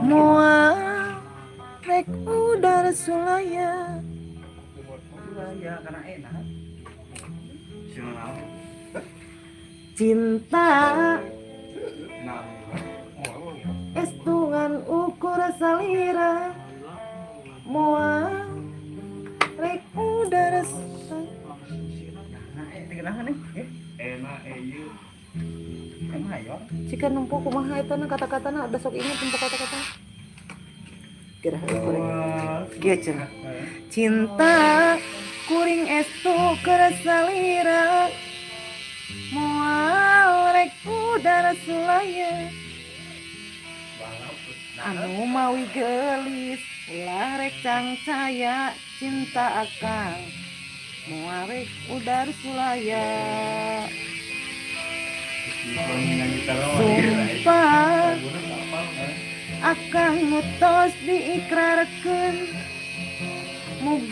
Moal rek udar sulaya. Ya, karena enak. Sina. Cinta Nah. Oh, estu ngan ukur salira, moal rek udar sulaya. Nah, kenapa nih? Enak ieu. Emang ayo. Jika nempo kumaha eta na kata-katana, ada sok inget nempo kata-kata. Kira kuring. Kieu cenah. Cinta kuring estu keur salira, moal rek udar sulaya. Anu mawi gelis ulah rek cangcaya, cinta akang moal rek udar sulaya. Sumpah akang nu tos diikrarkeun, mugi.